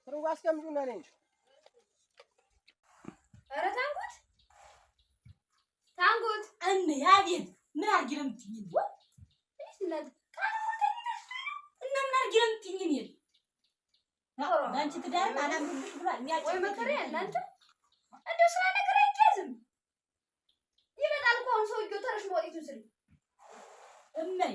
ትርዋ አስቀምጪውና ነይ እንጂ። ኧረ ታንጉት ታንጉት እኔ አቤት፣ ምን አድርጊ ነው የምትይኝ? እና ምን አድርጊ ነው የምትይኝ? እኔን ለአንቺ ትዳርም አላምርብሽ ብሏል። ወይ መከራ ያለ አንተ እንደው ስራ ነገር አይያዝም። ይመጣል እኮ አሁን ሰውዬው ተረሽ መውጤቱን ስሪ። እመይ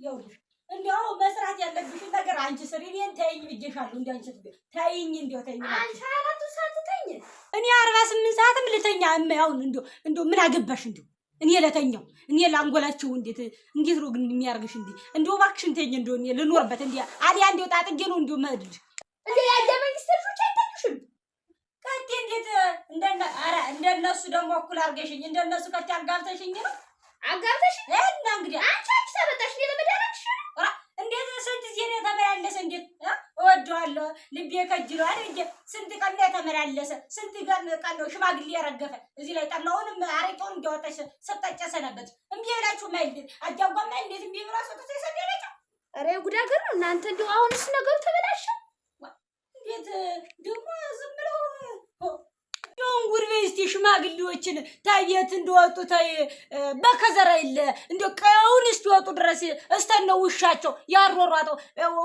ይኸውልሽ፣ እንዲያው መስራት ያለብሽን ነገር አንቺ ስሪ፣ እኔን ተይኝ ብዬሻለሁ። እንዲያው አንቺ ተይኝ፣ እንዲያው ተይኝ። አንቺ 24 ሰዓት ትተኝ፣ እኔ 48 ሰዓትም ልተኛ። እመይ አሁን እንዲያው እንዲያው ምን አገባሽ? እንዲያው እኔ ለተኛው እኔ ላንጎላቸው እንዴት እንዴት ነው ግን የሚያርግሽ? እንዴ እንዲያው እባክሽን ተይኝ፣ እንዲያው እኔ ልኖርበት እንዴ አዲያ እንዲያው ጣጥጌ ነው እንዲያው መሄድልሽ። እንዴ ያየ መንግስት ልጆች አይታዩሽም? ከቴ እንዴት እንደነ ኧረ እንደነሱ ደግሞ እኩል አድርገሽኝ እንደነሱ ከቴ አጋብተሽኝ ነው። አጋብተሽኝ? እና እንግዲህ አንቺ አንቺ ተመጣሽ እኔ ለመዳረግሽ ነው። ኧረ እንዴት ስንት ጊዜ ነው የተመላለሰ? እንዴት እወደዋለሁ ልቤ ከጅሏል። እንዴ ስንት ቀን ነው የተመላለሰ? ስንት ቀን ነው ሽማግሌ የረገፈ? እዚህ ላይ ጠላውንም አረቄውን እንዲያወጣሽ ስጠጨ ሰነበት። እምቢ ብላችሁ ማይል አጃጓማ እንዴት እምቢ ብላ ሰጥቶ የሰደበችው? ኧረ የጉድ ሀገር ነው እናንተ። እንደው አሁንስ ነገሩ ተበላሸ። እንዴት ደግሞ ዝም ብለው እንደውም ጉድ በይ እስኪ ሽማግሌዎችን ታየት እንደወጡ ታይ በከዘራ የለ እንደው ቀዩን እስኪወጡ ድረስ እስተነ ውሻቸው ያሯሯጠው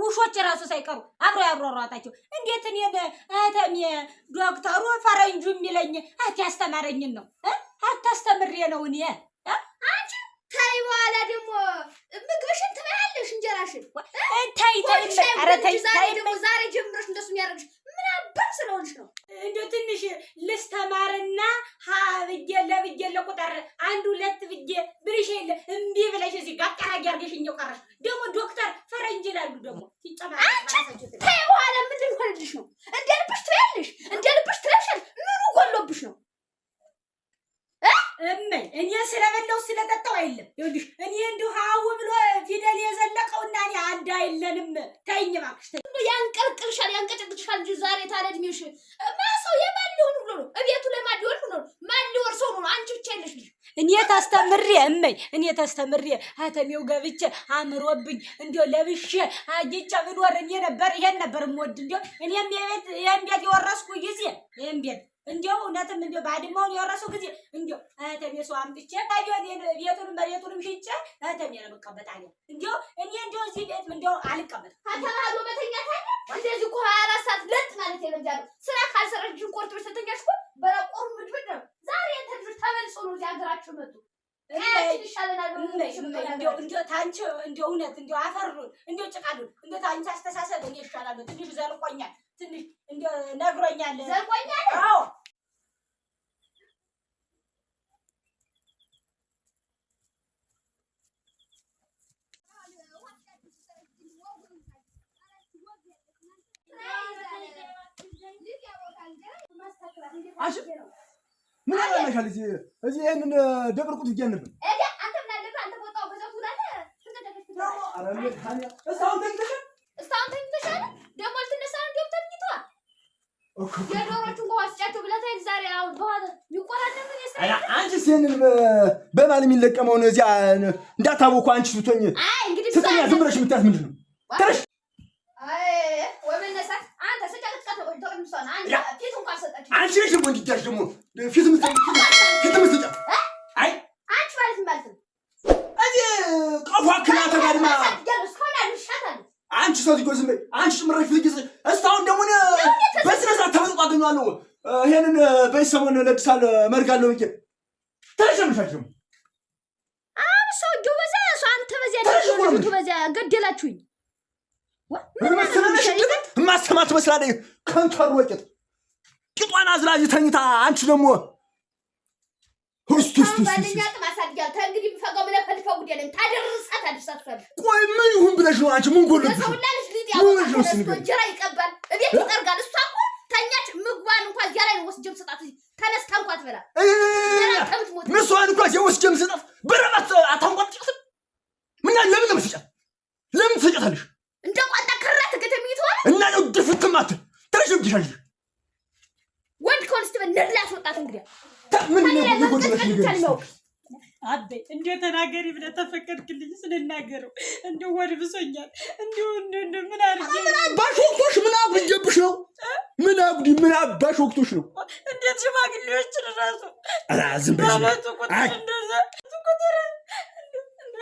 ውሾች ራሱ ሳይቀሩ አብረው ያሯሯጣቸው። እንዴት እኔን እህተሜ ዶክተሩ ፈረንጁ የሚለኝ እህቴ ያስተማረኝን ነው አታስተምሬ ነው እኔ። አንቺ ተይ፣ በኋላ ደግሞ ምግብሽን ትበያለሽ እንጀራሽን። ተይ ተይ፣ ኧረ ተይ ዛሬ ደግሞ ዛሬ ጀምረሽ እንደሱ የሚያደርግሽ ምን አባሽ ስለሆንሽ ነው? እንደው ትንሽ ልስተማርና ሀ ብዬ ለብዬ ለቁጥር አንድ ሁለት ብዬ ብልሽ የለ እምቢ ብለሽ እዚህ ጋር ጠራጊ አድርገሽ እኛው ቀረሽ። ደግሞ ዶክተር ፈረንጅ ይላሉ ደግሞ ሲጨማለቅ። አንቺ ተይ፣ በኋላ ምን ልሆንልሽ ነው? እንደ ልብሽ ትበያለሽ፣ እንደ ልብሽ ትለብሻለሽ። ምኑ ጎሎብሽ ነው? እመይ እኔ ስለበላው ስለጠጣው አይደለም። ይኸውልሽ እኔ እንዲሁ ሀው ብሎ ፊደል የዘለቀውና እኔ አንድ አይለንም። ተይኝ እባክሽ ተይኝ። ያንቀልቅልሻል፣ ያንቀጭቅጭሻል እንጂ ዛሬ ታለ እድሜሽ ማሰው የማን ሊሆን ብሎ ነው? እቤቱ ለማን ሊሆን ብሎ ነው? ማን ሊወርሰው ነው? አንቺ ብቻ የለሽ ልጅ። እኔ ታስተምሬ እመይ እኔ ታስተምሬ ሀተሜው ገብቼ አምሮብኝ እንዲያው ለብሼ አጊጬ ብኖር እኔ ነበር ይሄን ነበር የምወድ። እንዲያው እኔም የቤት ይሄን ቤት የወረስኩ ጊዜ ይሄን ቤት እንዲያው እውነትም እንዲያው ባድማውን የወረሰው ጊዜ እንዲያው እህተሜ ሰው አምጥቼ ቤቱንም መሬቱንም ሽጬ እህተሜ ነው የምቀመጥ አለ። እንዲያው እኔ እንዲያው እዚህ ቤት እንዲያው አልቀመጥም። ከተባሉ መተኛት አለ። እንደዚህ እኮ 24 ሰዓት ለጥ ማለት የለም። ዛሬ ስራ ካልሰራሽ ጅን ቆርጥሽ ተተኛሽ እኮ በረቆሩ ምድብድ ነው። ዛሬ የተ ልጆች ተመልሰው ነው እዚህ ሀገራቸው መጡ። ከያችን ይሻለናል ብሎ እንዲያው እንዲያው ታንቺ እንዲያው እውነት እንዲያው አፈሩን እንዲያው ጭቃሉን እንዲያው ታንቺ አስተሳሰብ እኔ እሻላለሁ። ትንሽ ዘልቆኛል። ትንሽ እንዲያው ነግሮኛል። ዘልቆኛል? አዎ። አንቺ ምን ያበላሻል? እዚህ እዚህ ይሄንን ደብርቁት ብዬሽ ነበር። አንተ ምን አለብህ? አንተ በወጣው በዛው ትውላለህ። እስካሁን ተኝተሻል? እስካሁን ተኝተሻል? ደግሞ ልትነሳ ነው። እንደውም ተኝተዋል። የዶሮቹን ውሃ ስጫቸው ብለህ ተይ። ዛሬ አሁን በውሃ የሚቆራረጥ የስራ አንቺስ ይሄንን በማል የሚለቀመውን እዚያ እንዳታቦኩ አንቺ ስትሆኝ አይ እንግዲህ ስተኛ ዝም ብለሽ የምታያት ምንድን ነው? ተነሽ። አይ ወይ መነሳት አንተ ስጨቅጭቃት ነው ቆይቶ ምሷን አንተ ፊት እንኳን ሰጠች። አንቺ ነሽ ደግሞ እንዲዳሽ ደግሞ ፊት የምትሰጪው ፊት የምትሰጫት። አይ አንቺ ማለት ምን ማለት ነው? እዚህ ቀፏ ክላ ተጋድማ አንቺ ሰው ዝም በይ። አንቺ ጭምረሽ ፊት ጊዜ እስካሁን ደግሞ እኔ በስነ ስርዓት ተመጥጦ አገኘዋለሁ። ይሄንን በዚህ ሰሞን ለብሳለሁ መርጋለሁ ብዬ ተነሽ ነው የምልሽ። አሁን ሰውዬው በዚያ ሰው አንተ በዚያ ልጅቱ በዚያ ገደላችሁኝ። ማሰማ ትመስላለች። ከንቱ ወጭት ቂጧን አዝላ እዚህ ተኝታ አንቺ ደግሞ ባለኛ አቅም አሳድጊያለሁ። ተእንግዲህ የምፈጋው የምለፈልፈው ጉድ የለም። ታደርሳት አድርሳት እሷ ቆይ ምን ይሁን ብለሽ ነው አንቺ? ምን ጎሎብሽ? ለሰው ሁላ ልጅ ሊጥ ምን ያወጣል፣ ሆነሽ ነው? ተነስቶ ንገሪኝ። እንጀራ ይቀባል፣ እቤት ይጠርጋል። እሷ እኮ ተኛች፣ ምግቧን እንኳን እዚያ ላይ ነው ወስጄ የምሰጣት። ተነስታ እንኳን አትበላም። ገና ከምትሞት ምሷን እንኳን እዚያ ወስጄ የምሰጣት በረባት አታንቋጥጫትም? ምን ያህል ለምን ለምትሰጫት? ለምን ትሰጫታለሽ? እንደ ቋንጣ ክራት ከተሚተዋል እና ነው ድፍትም አትል። ተነሽ ነው የምትሻልሽ። ወንድ ከሆነስ ትበል ነድላ አስወጣት። እንግዲህ ምን ነው ታዲያ የጎደለሽ መንቀጥቀጥ ነገር? ይቻል ነው። አቤ እንደው ተናገሪ ብለህ ተፈቀድክልኝ ስንናገረው እንደው ወድ ብሶኛል። እንደው እንደው እንደው ምን አድርጌ ምን አባሽ ወቅቶሽ ምን አብጀብሽ ነው? ጭራሽ ወቅቶች ነው። እንዴት ሽማግሌዎችን ራሱ ኧረ ዝም በይ ዝም በይ። በመጡ ቁጥር አይ እንደዛ ቁጥር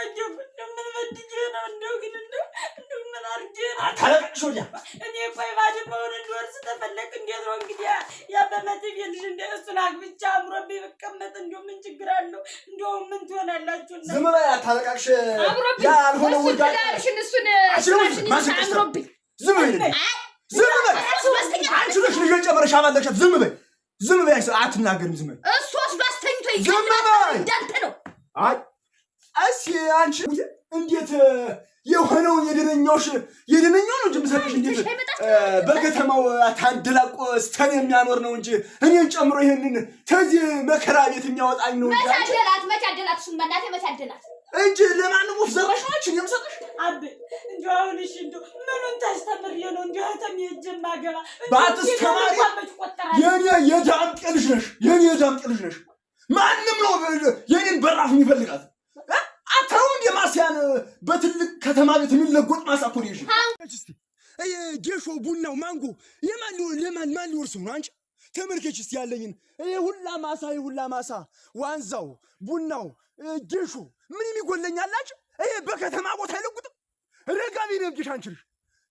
እንደው ምን በድዬ ነው? እንደው ግን እንደው እንደው ምን አድርጌ ነው? አታለቅሽ ወዲያ እኔ ቆይ ባድመውን እንዲወርስ ተፈለግ እንዴት ነው እንግዲህ ያበመት ልጅ እንደ እሱን አግብቼ አምሮብኝ ብቀመጥ እንደው ምን ችግር አለው? እንደው ምን ትሆናላችሁ? እና ዝም በይ አታለቃቅሽ። አምሮብኝ ያ ያልሆነ እሱን ውርጋጥ ትዳርሽን እሱን አንቺ ደግሞ ስራሽን ይዘሽ ማስቀስ ነው። አምሮብኝ ዝም በይ ዝም በይ። እሱ አስተኛ አንቺ ነሽ ልጇን ጨምረሽ አባለቅሻት። ዝም በይ ዝም በይ። አትናገርም። ዝም በይ እሱ ወስዶ አስተኝቶ ዝም ይቀልባል። በይ። እንዳንተ ነው። አይ እስኪ አንቺ እንዴት የሆነውን የደነኛውሽ የደነኛው ነው እንጂ የምሰጥሽ እንዴት በከተማው ታንደላቆ ስተን የሚያኖር ነው እንጂ እኔን ጨምሮ ይሄንን ተዚህ መከራ ቤት የሚያወጣኝ ነው እንጂ መች አንቺ አደላት? መች አደላት? እሱማ እናቴ መች አደላት? እንጂ ለማንም ወፍ ዘራሽ ነው አንቺን የምሰጥሽ። አቤ እንደው አሁን እሺ እንደው ምኑን ታስተምሬ ነው እንደው ከተሜ ሄጄ የማገባ? እንደው ባትስተማሪ እንኳን መች ቆጠራለሁ? የኔ የዳምጤ ልጅ ነሽ፣ የኔ የዳምጤ ልጅ ነሽ። ማንም ነው የኔን በራፍ የሚፈልጋት። አታው እንደ ማስያን በትልቅ ከተማ ቤት የሚለጎጥ ማሳ እኮ ነው ይዤ። እስቲ ይሄ ጌሾ ቡናው ማንጎ የማን ለማን ማን ሊወርሰው ነው? አንቺ ተመልከች እስቲ ያለኝን ይሄ ሁላ ማሳ፣ ይሄ ሁላ ማሳ፣ ዋንዛው፣ ቡናው፣ ጌሾ ምንም ይጎለኛል? አንቺ ይሄ በከተማ ቦታ አይለጉጥም። ረጋ በይ ነው የምልሽ አንቺ ልጅ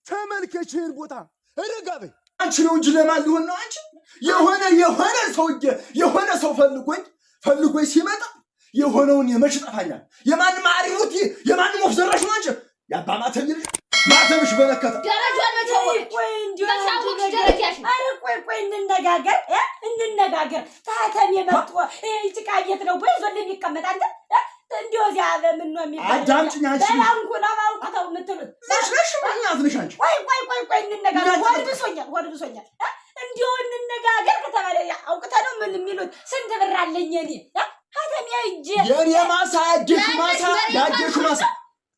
ተመልከች ይሄን ቦታ ረጋ በይ። አንቺ ነው እንጂ ለማን ሊሆን ነው? አንቺ የሆነ የሆነ ሰውዬ የሆነ ሰው ፈልጎኝ ፈልጎኝ ሲመጣ የሆነውን የመች ጠፋኛል። የማንም አሪሙት የማንም ወፍ ዘራሽ ነው አንቺ የአባ ማተብ ልጅ ማተብሽ በረከተ ደረጃዋን መች አወቅሽ? ቆይ እንደው መች አንድ አወቅሽ ነገር ደረጃሽን? ኧረ ቆይ ቆይ እንነጋገር እ እንነጋገር። ታተም የመጡ ይሄ ጭቃ ቤት ነው ወይ ዞል የሚቀመጥ አንተ እ? እንደው እዚያ በምን ነው የሚባለው? አዳምጪኝ አንቺ በባንኩ ነው ባውቅተው የምትሉት ነሽ ነሽ ምክንያት ነሽ አንቺ ቆይ ቆይ ቆይ ቆይ እንነጋገር። እናንተ ሆድ ብሶኛል፣ ሆድ ብሶኛል። እ? እንዲሁ እንነጋገር ከተባለ አውቅተህ ነው ምን የሚሉት? ስንት ብር አለኝ እኔ እ? ከተሜ ሂጅ የኔ ማሳ ያጌሹ ማሳ ያጌሹ ማሳ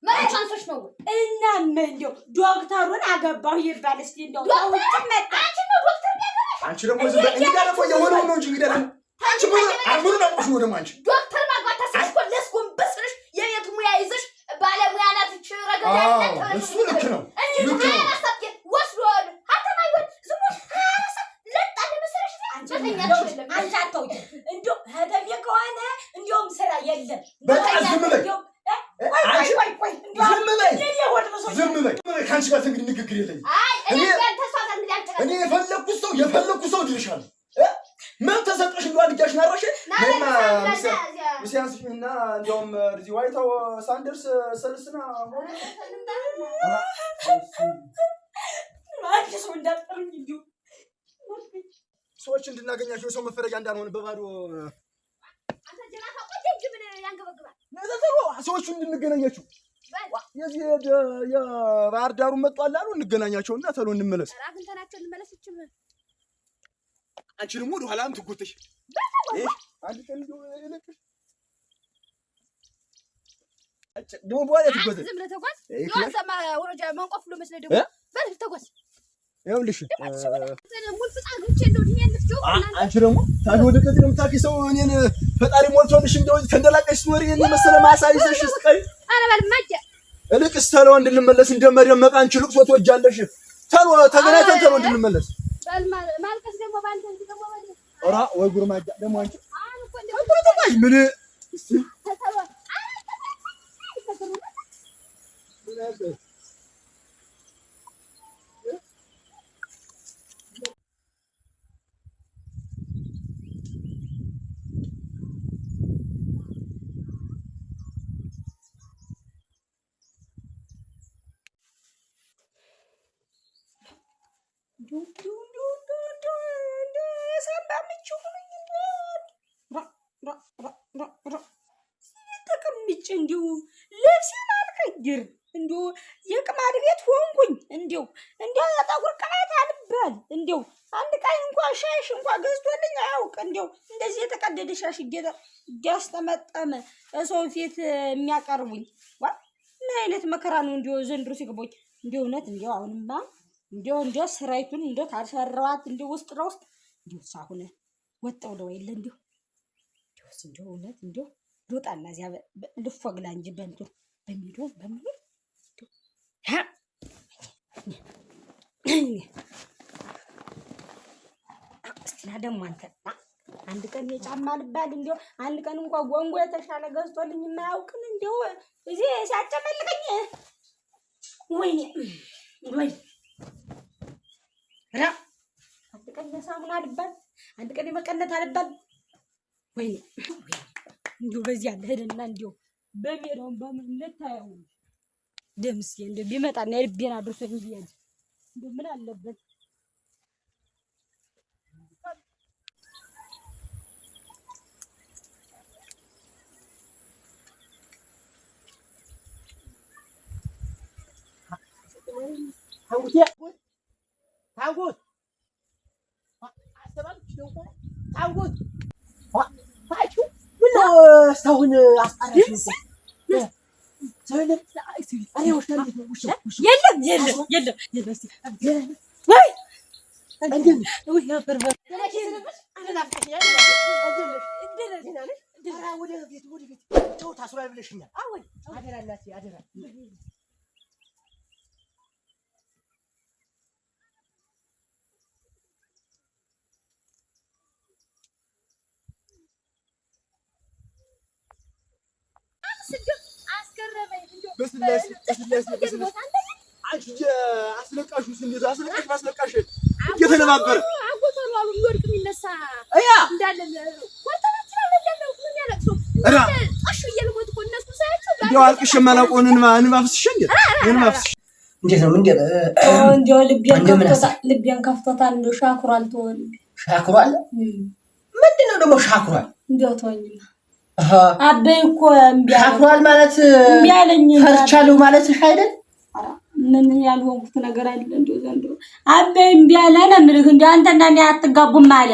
መሬት አንሶሽ ነው ወይ? እናም እንደው ዶክተሩን አገባሁ ይባል እስኪ እንደው ዶክተር? ከውጭ መጣ አንቺ ነው ዶክተር የሚያገባሽ? አንቺ ደግሞ ዝም በይ። እንግዲህ ደግሞ የሆነውን ነው እንጂ እንግዲህ ደግሞ አንቺ ምን አምሩን አውቅሽ ነው ደግሞ አንቺ ዶክተር ማግባት ታስበሽ እኮ ለስ ጎንበስ ብለሽ የቤት ሙያ ይዘሽ ባለሙያ ናት እች ረገዳ አዎ፣ ናት ተብለሽ እሱ ልክ ነው። እንጂ ልክ ነው። 24 ሰዓት ወስዶ ሀብታም አይሆን ዝም ብሎ 24 ሰዓት ለጥ አለ መሰለሽ እዚያ መተኛት የለም። አንቺ አታውቂም። እንደው ከተሜ ከሆነ እንደውም ስራ የለም። በቃ ዝም በይ። እንደውም እ? ቆይ ቆይ አንቺ ቆይ ቆይ እንደው ዝም በይ። የኔ ሆድ ብሶኛል። ዝም በይ። ዝም በይ። ከአንቺ ጋር እንግዲህ ንግግር የለኝም። አይ እኔ እኔ- ጋር ተስፋ ጋር እንግዲህ አልጨቃጨቅም። እኔ የፈለኩት ሰው የፈለኩት ሰው ድርሻለሁ። ምን ተሰጠሽ? እንደው አድጋሽ ናራሽ ና ነይማ ና ና ምሳ እዚያ ምሳ ያንስሽና እንደውም እዚህ ዋይታው ሳንደርስ ሰልስና አንድ ሰው እንዳትጠሩኝ እንዲሁ ሰዎች እንድናገኛቸው የሰው መፈረጃ እንዳንሆን በባዶ አንተ ጀራፋ ቆይ እንጂ ምን ያንገበግባል? ነዘዘሮ ሰዎቹ እንድንገናኛቸው በል የዚህ የባህር ዳሩ መጧል አሉ። እንገናኛቸውና ተሎ እንመለስ። ኧረ አግኝተናቸው እንመለስ። ይችም አንቺ ደግሞ ወደ ኋላም ትጎተሽ አንድ ቀን እንደው ይለቅሽ ደግሞ በኋላ ትጎተሽ። ዝም ብለህ ተጓዝ። ይሄ የዋዛ ወረጃ መንቆፍ ብሎ መስለህ ደግሞ እ? በል ተጓዝ። ይኸውልሽ ሙሉ ፍጻ አግኝቼ እንደው እድሜ ልፍጀው እናንተ አንቺ ደግሞ ታዲያ ወደ ከዚህ የምታውቂ ሰው እኔን ፈጣሪ ሞልቶልሽ እንደው ተንደላቀሽ ስትኖሪ እኔን የመሰለ ማሳ ይዘሽ ስትቀሪ ኧረ በል ማጀ እልቅስ ተሎ እንድንመለስ እንደመደመቅ አንቺ ልቅሶ ትወጃለሽ። ተሎ ተገናኝተን ተሎ እንድንመለስ። በል ማልቀስ ደግሞ በአንተ እንጂ ደግሞ በል ኧረ ወይ ጉርማጃ ደግሞ አንቺ አሁን እኮ እንደው አንቺ ተጓዥ ምን እስቲ ተተወ ምን ያህል እንደው እንደው እንደው እንደው እንደው እንደው የሳምባ ምች ሆኖኝ እንደው ራ ራ ራ ራ ራ ተቀምጬ እንዲሁ ልብሴን አልቀይር እንዲሁ የቅማድ ቤት ሆንኩኝ። እንዲሁ እንዲሁ የጠጉር ቅባት አልባል እንዲሁ አንድ ቀን እንኳ ሻሽ እንኳ ገዝቶልኝ አያውቅ። እንዲሁ እንደዚህ የተቀደደ ሻሽ እያስጠመጠመ ሰው ፊት የሚያቀርቡኝ ዋ ምን አይነት መከራ ነው! እንዲሁ ዘንድሮ ሲገቦኝ እንዲሁ እውነት እንዲሁ አሁንማ እንዲሁ እንዲሁ ስራይቱን እንዲሁ ካልሰራዋት እንዲሁ ውስጥ ለውስጥ እንዲሁ አሁን ወጣው ነው የለ እንዲሁ እንዲሁስ እንዲሁ እውነት እንዲሁ ልውጣና እዚያ ልፎግላ እንጂ በእንትኑ በሚዶ በምኑ ሀ እስቲ ና ደግሞ አንተ አንድ ቀን የጫማ ልባል እንዲያው አንድ ቀን እንኳ ጎንጎ የተሻለ ገዝቶልኝ የማያውቅን እንዲያው እዚህ ሲያጨመልቀኝ ወይኔ ወይ ራ አንድ ቀን የሳሙና ልባል፣ አንድ ቀን የመቀነት አልባል። ወይኔ እንዲያው በዚህ አለ ሄደና እንዲያው በሜዳውን በምን ልታየው ደምሴ እንዲያው ቢመጣና የልቤን አድርሶኝ ቢሄድ እንዲያው ምን አለበት? ታንጉት ታንጉት ታንጉት ምነው እስካሁን አስጣራሽ? የለም የለም የለም የለም። ወይ ወደ ቤት ታስሯል ብለሽኛል። አደራ እናቴ አደራ። በስላሴ በስላሴ በስላሴ አንቺ አስለቃሹ ስንት አስለቃሽ ማስለቃሽ እየተነባበረ አጎቷ ነው አሉ የሚወድቅ የሚነሳ እንዳለ እንደው አልቅሼ የማላውቀውን እንባ አፍስሼ እንዴ እንባ አፍስሼ እንዴት ነው? እንደው ልቤን ከፍቶታል። እንደው ሻኩሯል። ተወው ሻኩሯል። ምንድን ነው ደግሞ ሻኩሯል? እንደው ተወኝማ አበይ እኮ እምቢ ሻኩሯል ማለት እምቢ አለኝ። ፈርቻለሁ ማለት አይደል? ምን ያልሆንኩት ነገር አለ? እንደው ዘንድሮ አበይ እምቢ አለ ነው የምልህ። እንደው አንተና እኔ አትጋቡም አለ።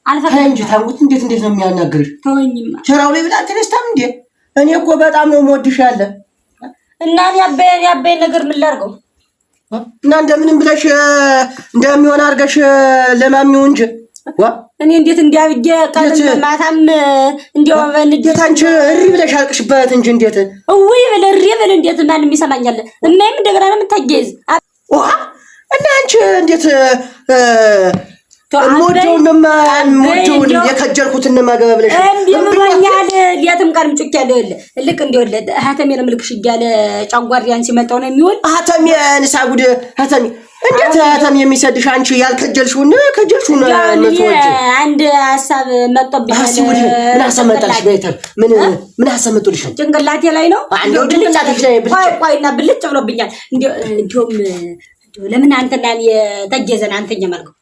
አልፈቅድም እንጂ ታንጉት እንዴት እንዴት ነው የሚያናግርሽ? ተወኝማ። ቸራው ላይ ብላ አትነስታም እንዴ? እኔ እኮ በጣም ነው የምወድሽ ያለ እና እኔ አበይን ነገር ምን ላድርገው? እና እንደምንም ብለሽ እንደሚሆን አድርገሽ ለማምኚው እንጂ እኔ እንዴት እንዲያብጌ ቀንም ማታም እንዲያው እንዴት አንቺ እሪ ብለሽ አልቅሽበት እንጂ እንዴት እውይ ብል እሪ ብል እንዴት ማንም ይሰማኛል? እማይም እንደገና ነው የምታያይዝ እና አንቺ እንዴት የምወደውን የከጀልኩትን ማገባ ብለሽ እምቢ ብሎኛል። ሌትም ቀንም ጩክ ያለ ልክ እንደው ሀተሜን እምልክሽ እያለ ጨጓሪያን ሲመጣው ነው የሚውል። ሀተሜ ንሳ ጉድ ሀተሜ እንዴት ሀተሜ የሚሰድሽ አንቺ ያልከጀልሽውን ከጀልሽውን የምትወጪ አንድ ሀሳብ መጥቶብኛል። ምን ሀሳብ መጣልሽ? በይተር ምን ምን ሀሳብ መጥቶልሽ? ጭንቅላቴ ላይ ነው። እንደው ጭንቅላትሽ ላይ ብልጭ ቆይና ብልጭ ብሎብኛል። እንደውም ለምን አንተና እኔ ተጌዘን አንተኛ መልከው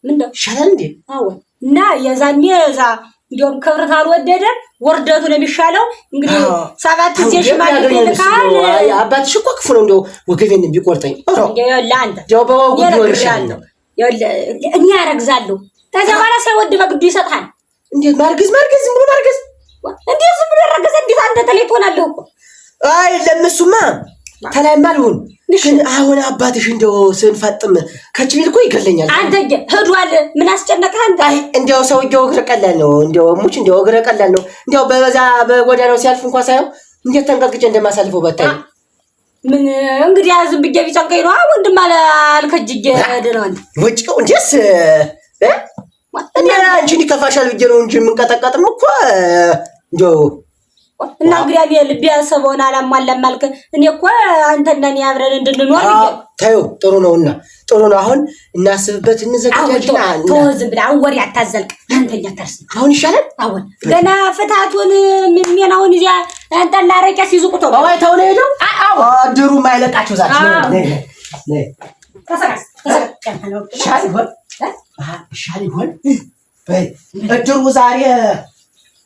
ምንድነው ይሻላል እንዴ? አዎ። እና የዛኔ እዛ እንዲያውም ክብር ካልወደደ ውርደቱ ነው የሚሻለው። እንግዲህ 7 ጊዜ ሽማግሌ ልካል። አባትሽ እኮ ክፉ ነው። እንደው ወገቤን ቢቆርጠኝ ለአንተ እንደው በወጉ ቢሆን ይሻላል። እኔ አረግዛለሁ። ከዚያ በኋላ ሳይወድ በግዱ ይሰጥሃል። እንዴት ማርገዝ ማርገዝ ዝም ብሎ ማርገዝ እንዴት ዝም ብሎ ያረገዘ እንዴት አንተ ተለይ ትሆናለህ እኮ። አይ ለምሱማ ተላይማ አልሆን ግን አሁን አባትሽ እንደው ስንፈጥም ከችቢል እኮ ይገለኛል። አንተ ሄዷል። ምን አስጨነቀህ አንተ? አይ እንደው ሰውዬው እግረ ቀላል ነው። እንደው ሙች እንደው እግረ ቀላል ነው። እንደው በበዛ በጎዳናው ሲያልፍ እንኳን ሳየው እንዴት ተንቀጥቅጬ እንደማሳልፈው በታይ። ምን እንግዲህ ዝም ብዬ ቢጨንቀኝ ነው ወንድም አልከጅዬ ደህና ወጭቀው እንዴስ እኔ አንቺን ይከፋሻል ብዬ ነው እንጂ የምንቀጠቀጥም እኮ እንደው እና እንግዲህ እኔ ልቤ ያሰበውን አላሟላም አልክ። እኔ እኮ አንተና እኔ አብረን እንድንኖር ተይው። ጥሩ ነውና ጥሩ ነው። አሁን እናስብበት፣ እንዘጋጃጅና ተው፣ ዝም ብለህ አሁን ወሬ አታዘልቅ። አንተኛ ተርስ አሁን ይሻላል። አሁን ገና ፍታቱን ምንሜናውን እዚያ ጠላ አረቄ ሲይዙ ቁቶ አይ ተው ነው ሄደው አድሩ ማይለቃቸው ዛች ይሻል ይሆን በይ እድሩ ዛሬ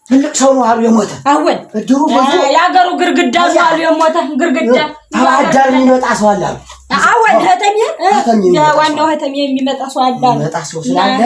ትልቅ ሰው ነው አሉ የሞተ። አወል እድሩ ብዙ የአገሩ ግርግዳ ነው አሉ የሞተ ግርግዳ። ተባዳር የሚመጣ ሰው አለ አሉ። አወል ህተሜ ዋናው ህተሜ የሚመጣ ሰው አለ አሉ። የሚመጣ ሰው ስላለ